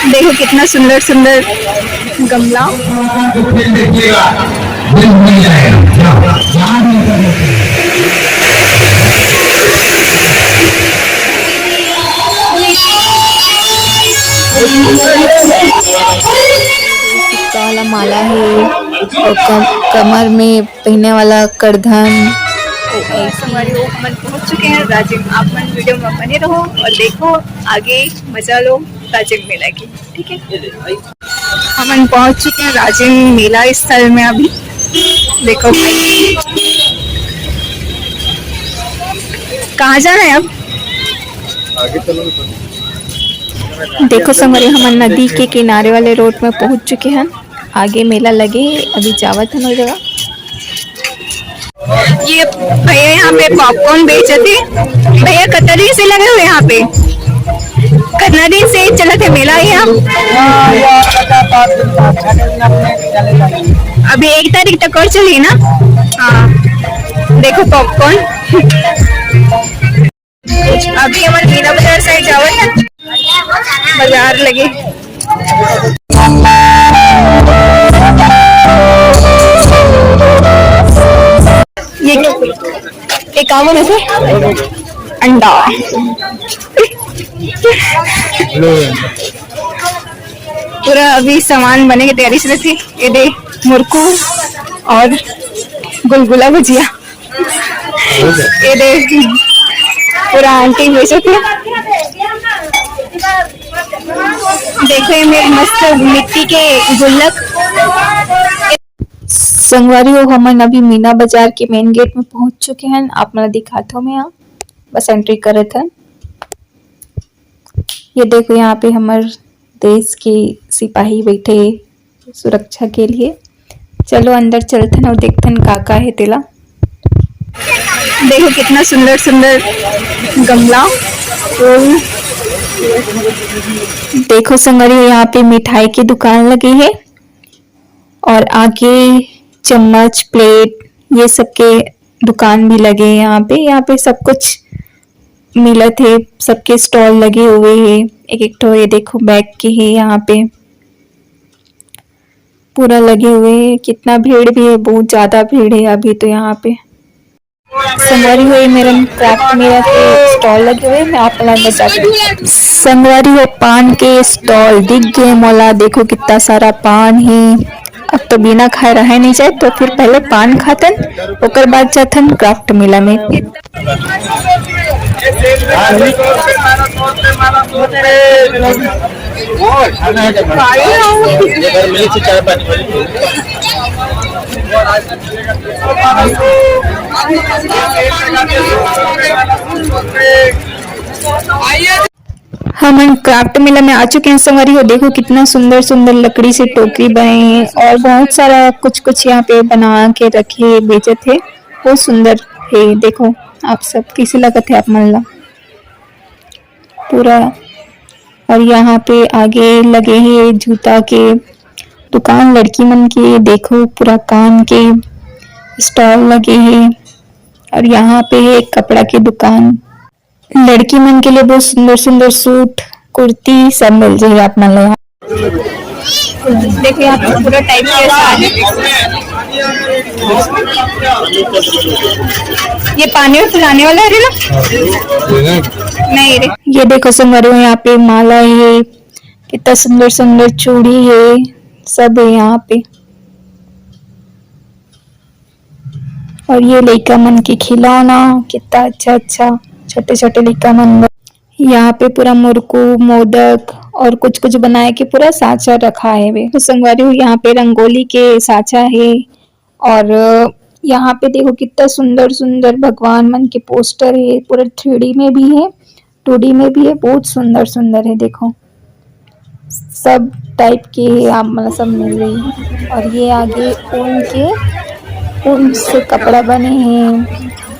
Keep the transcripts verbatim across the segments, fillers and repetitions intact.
देखो कितना सुंदर सुंदर गमला। टिक्का वाला माला है और कम, कमर में पहने वाला करधन। संगवारी हो, हमन पहुंच चुके हैं राजिम। आप मन वीडियो में बने रहो और देखो आगे, मजा लो राजिम मेला की। ठीक है, हमन पहुंच चुके हैं राजिम मेला स्थल में। अभी देखो भाई, कहाँ जाना है अब? देखो संगवारी, हमन नदी के किनारे वाले रोड में पहुंच चुके हैं। आगे मेला लगे हे, अभी जावत हन ओ जगह। ये भैया यहाँ पे पॉपकॉर्न बेचत हे। भैया, कतना दिन से लगे हो यहाँ पे? कतना दिन से चलत हे मेला यहाँ? अभी एक तारीख तक और चली ना। हाँ, देखो पॉपकॉर्न। अभी हमन मीना बाजार साइड जावत हन, बाजार लगे। ये, ये का बोले थे? अंडा। पूरा अभी सामान बने के तैयारी से रथे। ये दे मुरकू और गुलगुला भजिया। ये देख, पूरा आंटी बेचत हे। देखो, ये मेर मस्त मिट्टी के गुल्लक। संगवारी हो, हमन अभी मीना बाजार के मेन गेट में पहुंच चुके हैं। आप मन ला दिखात हो मैं यहाँ, बस एंट्री करत हन। ये देखो, यहाँ पे हमर देश के सिपाही बैठे हे सुरक्षा के लिए। चलो अंदर चलथन और देखथन का का हे तेला। देखो कितना सुंदर सुंदर गमला, फूल। देखो संगवारी, यहाँ पे मिठाई की दुकान लगे हे और आगे चम्मच, प्लेट, ये सब के दुकान भी लगे हे यहाँ पे। यहाँ पे सब कुछ मिलत हे, सबके स्टॉल लगे हुए हे। एक एक ठो ये देखो बैग के हे यहाँ पे, पूरा लगे हुए हे। कितना भीड़ भी हे, बहुत ज्यादा भीड़ हे अभी तो यहाँ पे। संगवारी हो, ये मेरन क्राफ्ट मेला के स्टॉल लगे हुए, मैं आप मन ला बता दूँ। संगवारी हो, पान के स्टॉल दिख गए मोला। देखो कितना सारा पान हे। अब तो बिना खाए रहे नहीं जाए, तो फिर पहले पान खातन, ओकर बाद जाथन क्राफ्ट मेला में। हमन क्राफ्ट मेला में आ चुके हैं संगवारी हो। देखो कितना सुंदर सुंदर लकड़ी से टोकरी बने हैं और बहुत सारा कुछ कुछ यहाँ पे बना के रखे, बेचत हे। बहुत सुंदर हे। देखो आप सब कैसे लगत हे आप मन ला पूरा। और यहाँ पे आगे लगे हे जूता के दुकान लड़की मन के। देखो पूरा कान के स्टॉल लगे हे। और यहाँ पे हे कपड़ा के दुकान, लड़की मन के लिए बहुत सुंदर सुंदर सूट, कुर्ती सब मिल जाही आप मन ला यहाँ। देखो यहाँ पे पूरा टाइप के साड़ी। ये पानी में फुलाने वाला है ना? नहीं रे। ये देखो संगवारी हो, यहाँ पे माला हे, कितना सुंदर सुंदर चूड़ी हे, सब हे यहाँ पे। और ये लइका मन के खिलौना, कितना अच्छा अच्छा छोटे छोटे लइका मन बर। यहाँ पे पूरा मुरकू, मोदक और कुछ कुछ बनाए के पूरा साँचा रखा हवे। तो संगवारी हो, यहाँ पे रंगोली के साँचा हे और यहाँ पे देखो कितना सुंदर सुंदर भगवान मन के पोस्टर हे, पूरा थ्री डी में भी हे, टू डी में भी हे, बहुत सुंदर सुंदर हे। देखो सब टाइप के हे, आप मन ला सब मिल जाही। और ये आगे ऊन के, ऊन से कपड़ा बने हे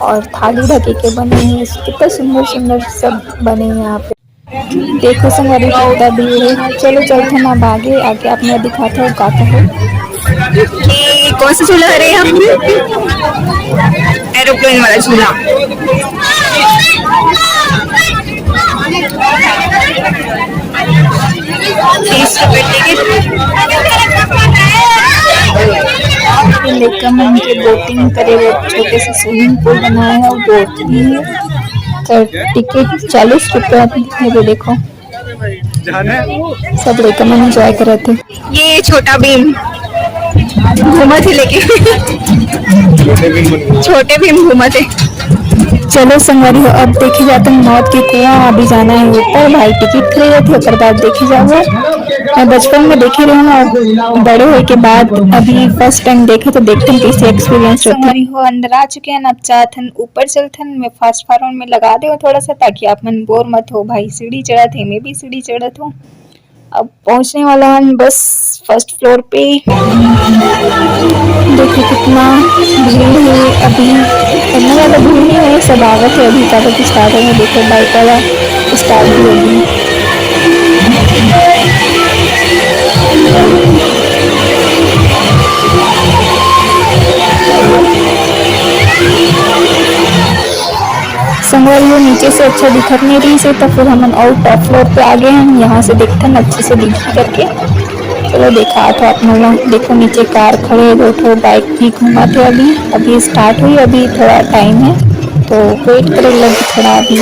और थाली ढके के बने हे, कितना सुंदर सुंदर सब बने हे यहाँ पे। देखो संगवारी, कितना भीड़ हे। चलो चलथन अब आगे, आगे आप मन ला दिखात हव का का हे। ये कौन सा झूला हरे हम? एरोप्लेन वाला झूला। तीस रुपए टिकट। लइका मन के बोटिंग करे बर छोटे से स्विमिंग पूल बनाए हे, बोटिंग कर टिकट चालीस रुपया हे। देखो, सब लइका मन एंजॉय करत हे। ये छोटा भीम घूमत हे लेके, छोटे भीम घूमत हे। चलो संगवारी हो, अब देखे जाते हैं मौत के कुआं। अभी जाना है ऊपर, भाई टिकट खरीदे थे, ओकर बाद देखे जाबो। मैं बचपन में देखे रहे हूँ, बड़े होए के बाद अभी फर्स्ट टाइम देखे, तो देखते हैं कैसे एक्सपीरियंस होता है। संगवारी हो, अंदर आ चुके हैं, अब चाहत हन ऊपर चलथन। मैं फास्ट फॉरवर्ड में लगा दे थोड़ा सा, ताकि आप मन बोर मत हो। भाई सीढ़ी चढ़त हे, मैं भी सीढ़ी चढ़त हूँ। अब पहुंचने वाला हन बस फर्स्ट फ्लोर पे। देखो कितना भीड़ है अभी, इतना ज़्यादा भीड़ नहीं है, सब आवत है अभी, ज़्यादा कुछ स्टार्ट होने। देखो बाइक वाला स्टार्ट भी होगी। संगवारी हो, नीचे से अच्छा दिखत नहीं रही से, तो फिर हमन और टॉप फ्लोर पे आ गए हैं। यहाँ से देखते हैं अच्छे से दिखी करके। चलो देखा तो आप लोग, देखो नीचे कार खड़े है, दो ठो बाइक भी घूमत है। अभी अभी स्टार्ट हुई, अभी थोड़ा टाइम है, तो वेट करे लगी थोड़ा अभी।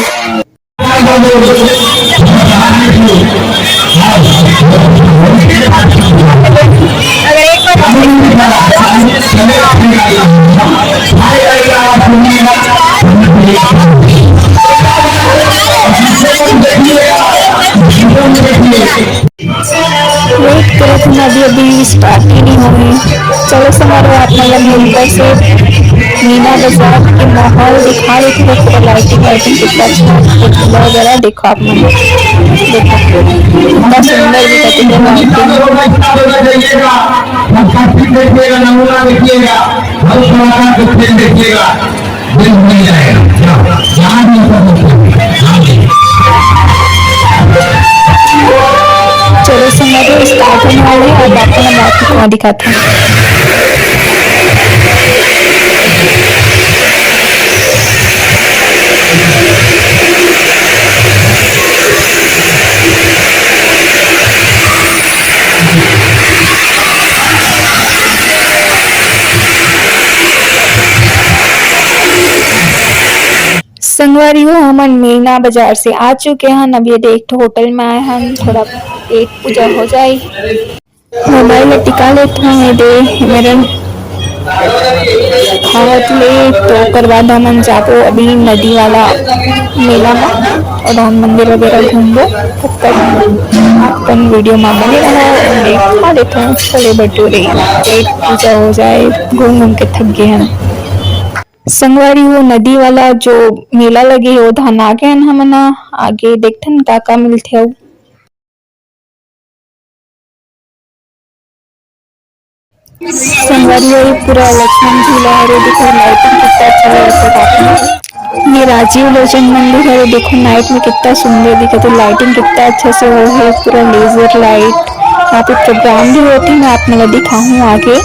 वेट करत हन, अभी अभी स्टार्ट ही नहीं हुई। चलो संगवारी, आप मन ला ऊपर से मीना बाजार के माहौल दिखा देते हैं, पूरा लाइटिंग वाइटिंग कितना अच्छा है, झूला वगैरह। देखो आप मन, देखो कितना सुंदर दिखत है लाइटिंग। नमूना देखिएगा, नमूना देखिएगा, हर प्रकार का देखिएगा। चलो संगवारी, स्टार्ट होने वाले हैं, अब आपको मैं बाकी कुआं दिखाती हूँ। संगवारी हो, हमन मीना बाजार से आ चुके हन। अब ये दे एक ठो होटल में आए हन, थोड़ा पेट पूजा हो जाए। मोबाइल ला टिका लेत हन, ये दे मेरन खावत ले, तो ओकर बाद हमन जाबो अभी नदी वाला मेला में और राम मंदिर वगैरह घूमबो। तब तक अपन वीडियो में बने रहो। और मैं खा लेत हन छोले भटूरे, पेट पूजा हो जाए, घूम घूम के थक गए हन। संगवारी हो, नदी वाला जो मेला लगे हे, ओदे आ गेन हमन ह। आगे देखथन का का मिलथे अउ। संगवारी हो, ये पूरा लक्ष्मण झूला हरे, देखो लाइटिंग कितना अच्छा लगा है रात में। ये राजीव लोचन मंदिर हरे, देखो नाइट में कितना सुंदर दिखत है, लाइटिंग कितना अच्छा से हो है, पूरा लेजर लाइट। यहाँ पे प्रोग्राम भी होते हैं, मैं आप मन ला दिखाहूँ आगे।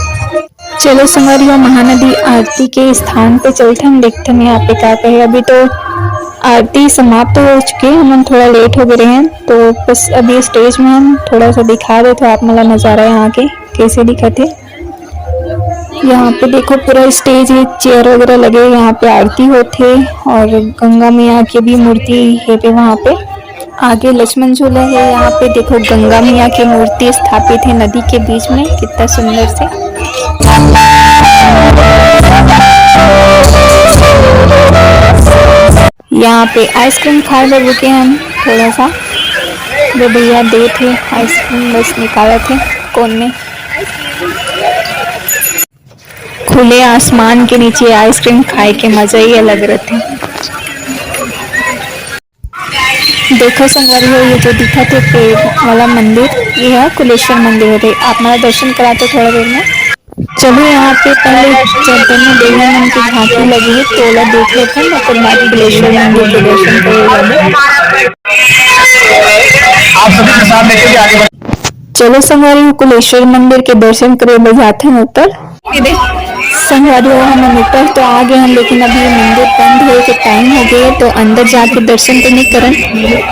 चलो संगवारी हो, महानदी आरती के स्थान पे चलथन, देखथन यहाँ पे का का हे। अभी तो आरती समाप्त हो चुके हे, हमन थोड़ा लेट हो गए रहेन, तो बस अभी स्टेज में हम थोड़ा सा दिखा देथन आप मन ला नजारा यहाँ के कैसे दिखत हे। यहाँ पे देखो पूरा स्टेज हे, चेयर वगैरह लगे हे, यहाँ पे आरती होत हे और गंगा मैया के भी मूर्ति हे पे वहाँ पे। आगे लक्ष्मण झूला हे, यहाँ पे देखो गंगा मैया की मूर्ति स्थापित हे नदी के बीच में, कितना सुंदर से। यहाँ पे आइसक्रीम खाए बर रुके हन थोड़ा सा, वो भैया देत हे आइसक्रीम, बस निकालत हे कोन में। खुले आसमान के नीचे आइसक्रीम खाए के मजा ही अलग रहते। देखो संगवारी हो, ये जो दिखत हे पेड़ वाला मंदिर, ये है कुलेश्वर मंदिर हरे। आप मन ला दर्शन कराते थोड़ा देर में। चलो, यहाँ पे पहले चैतन्य देवी मन की झांकी लगी है, तो ओला देख लेते हैं, ओकर बाद कुलेश्वर मंदिर के दर्शन करे जाबो। आप सभी के साथ लेके आगे बढ़- चलो संगवारी हो, कुलेश्वर मंदिर के दर्शन करे बर जाते हैं ऊपर। ये देख, संगवारी हो, हमन ऊपर तो आ गए हैं, लेकिन अभी मंदिर बंद होए के टाइम हो गए, तो अंदर जाके दर्शन तो नहीं करन,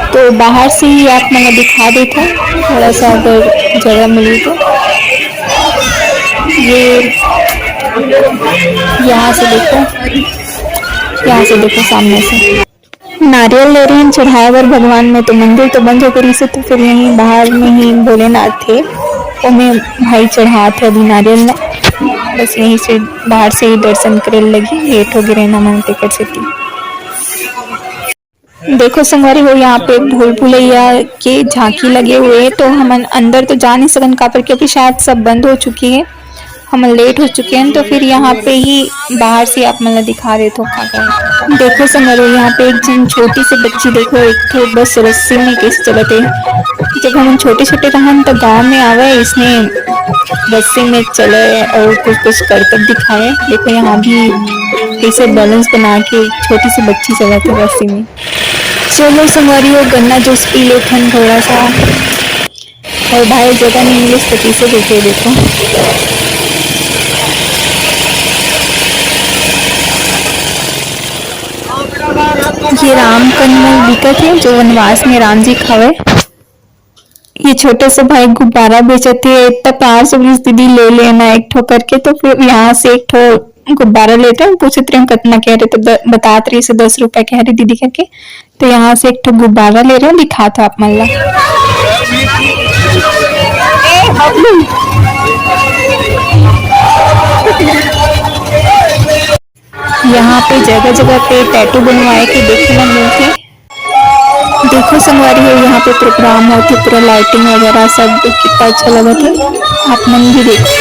तो बाहर से ही आप मन ला दिखा देथन। थोड़ा सा अगर जगह मिली तो ये यहाँ से देखो, यहाँ से देखो सामने से। नारियल ले रहे हैं चढ़ाए बर भगवान में, तो मंदिर तो बंद होके रहिस हे, तो फिर यहीं बाहर में ही भोलेनाथ थे, ओमे भाई चढ़ात हे अभी नारियल ला। बस यहीं से बाहर से ही दर्शन करे लगी, लेट हो गए रहना मन तेकर सेती। देखो संगवारी हो, यहाँ पे भूल भुलैया के झांकी लगे हुए हैं, तो हमन अंदर तो जा नहीं सकन काबर कि अभी शायद सब बंद हो चुकी है। हमन लेट हो चुके हैं, तो फिर यहाँ पे ही बाहर से आप मन ला दिखा देथों का का है। देखो संगवारी हो, यहाँ पे एक झन छोटी सी बच्ची, देखो, एक ठो बस रस्सी में कैसे चलत है। जब हमन छोटे छोटे रहन तो गांव में आवे, इसने रस्सी में चले और कुछ कुछ करतब दिखावे। देखो यहाँ भी कैसे बैलेंस बना के छोटी सी बच्ची चलत है रस्सी में। चलो संगवारी हो, गन्ना जूस पी लेथन थोड़ा सा। और भाई जगह नहीं मिलिस तो कैसे देखे, देखो। ये राम कन में बिकत है, जो वनवास में राम जी खावे। ये छोटे से भाई गुब्बारा बेचत है, इतना प्यार से बोलिस, "दीदी ले लेना एक ठो करके।" तो फिर यहाँ से एक ठो गुब्बारा लेते हैं, पूछत रहे कितना कह रहे, तो द-, बतात रहिस हे दस रुपए कह रहे दीदी करके। तो यहाँ से एक ठो गुब्बारा ले रहे हैं, दिखात हों आप मन ला। यहाँ पे जगह जगह पे टैटू बनवाए के देखे ला मिलथे। देखो संगवारी हो, यहाँ पे प्रोग्राम होथे, पूरा लाइटिंग वगैरह सब कितना अच्छा लगत है, आप मन भी देखो।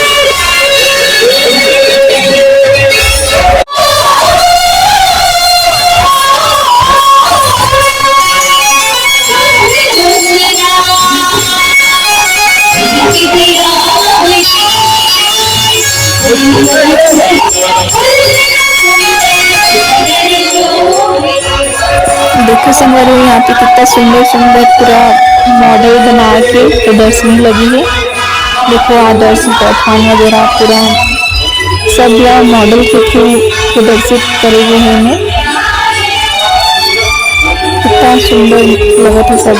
देखो संगवारी हो, यहाँ पे कितना सुंदर सुंदर पूरा मॉडल बना के प्रदर्शनी लगी है। देखो आदर्श गौठान वगैरह पूरा सब यह मॉडल के थ्रू प्रदर्शित करे गए हैं इन्हें। कितना सुंदर लगत है सब।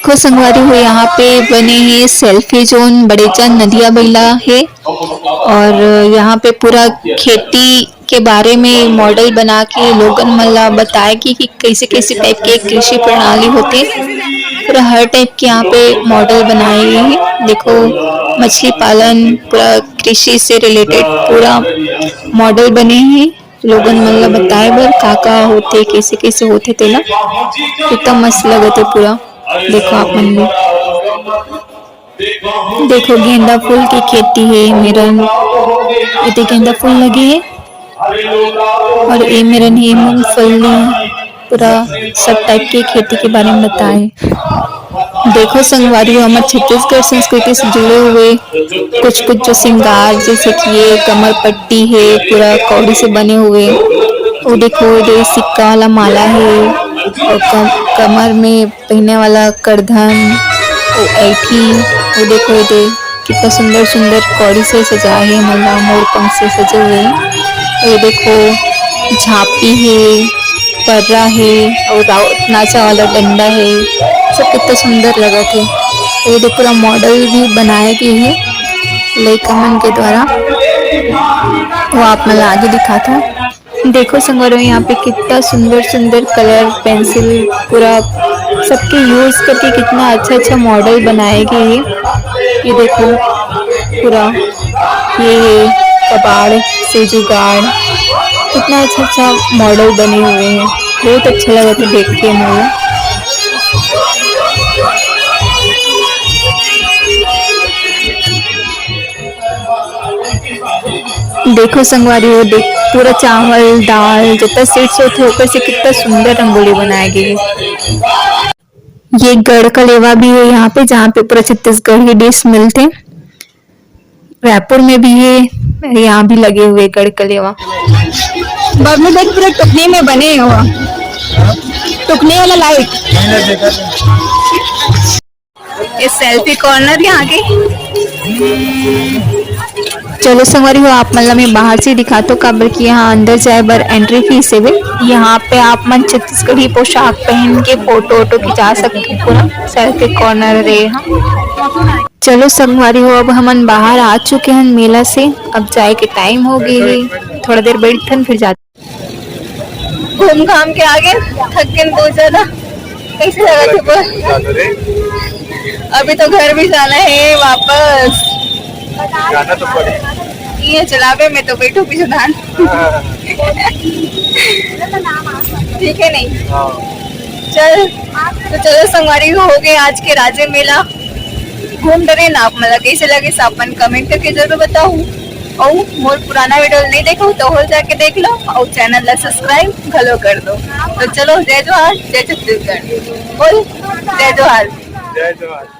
देखो संगवारी हो, यहाँ पे बने हे सेल्फी जोन, बड़े जन नदिया बइला हे और यहाँ पे पूरा खेती के बारे में मॉडल बना के लोगन मन ला बताए कि, कि कैसे कैसे टाइप के कृषि प्रणाली होथे। पूरा हर टाइप के यहाँ पे मॉडल बनाए गए हैं। देखो मछली पालन, पूरा कृषि से रिलेटेड पूरा मॉडल बने हैं। लोगन मन ला बताए बर का का होथे, कैसे कैसे होथे तेला। कितना मस्त लगत है पूरा। देखो आप मन भी। देखो गेंदा फूल की खेती है मेरन, एदे गेंदा फूल लगे है और ए मेरन है मूंगफली। पूरा सब टाइप के खेती के बारे में बताए। देखो संगवारी हो, हमर छत्तीसगढ़ संस्कृति से जुड़े हुए कुछ कुछ जो श्रृंगार, जैसे कि ये कमर पट्टी है पूरा कौड़ी से बने हुए, वो देखो ये सिक्का वाला माला है और कम, कमर में पहने वाला करधन, वो ऐठी, वो देखो ये दे कितना सुंदर सुंदर कौड़ी से सजाए है, मतलब मोर पंख से सजे हुए हैं। ये देखो झांपी है, पर्रा हे और राउत नाचा वाला डंडा हे, सब कितना सुंदर लगत हे। ये देखो पूरा मॉडल भी बनाए गए हे लइका मन के द्वारा, वो आप मन ला आगे दिखात हूँ। देखो संगवारी हो, यहाँ पे कितना सुंदर सुंदर कलर पेंसिल पूरा सबके यूज करके कितना अच्छा अच्छा मॉडल बनाए गए हे। ये देखो पूरा ये है कबाड़ से जुगाड़, कितना अच्छा अच्छा मॉडल बने हुए हैं, बहुत अच्छा लगा था देख के मोला। देखो संगवारी हो, देख पूरा चावल दाल जितना सेट्स होते ओकर से कितना सुंदर रंगोली बनाए गए है। ये गढ़ कलेवा भी है यहाँ पे, जहाँ पे पूरा छत्तीसगढ़ी डिश मिलते। रायपुर में भी है, यहाँ भी लगे हुए गढ़ कलेवा। बबलू देख पूरा टुकनी में बने हुआ, टुकनी वाला लाइट। सेल्फी कॉर्नर यहाँ के। चलो संगवारी हो, आप मन ला मैं बाहर से दिखातो, काबर कि यहाँ अंदर जाए बर एंट्री फीस हेवे। यहाँ पे आप मन छत्तीसगढ़ी पोशाक पहन के फोटो वोटो खिंचा सकते हो। पूरा सेल्फी कॉर्नर रे यहाँ। चलो संगवारी हो, अब हमन बाहर आ चुके हैं मेला से। अब जाए के टाइम हो गए है, थोड़ा देर बैठन फिर जाते। घूम घाम के आ गए, थक गए बहुत ज्यादा। कैसे लगा थे पर? अभी तो घर भी जाना है वापस। जाना तो पड़े। ये चलावे में तो बैठो पीछे धान। ठीक है नहीं? हाँ। चल, तो चलो संगवारी हो गए आज के राजे मेला। घूम डरे ना आप मन ला कैसे लगे, सब अपन कमेंट करके जरूर बताओ। और मोर पुराना वीडियो नहीं देखो तो हो जाके देख लो और चैनल ला सब्सक्राइब घलो कर दो। तो चलो, जय जोहार, जय छत्तीसगढ़। बोल, जय जोहार। जय जोहार।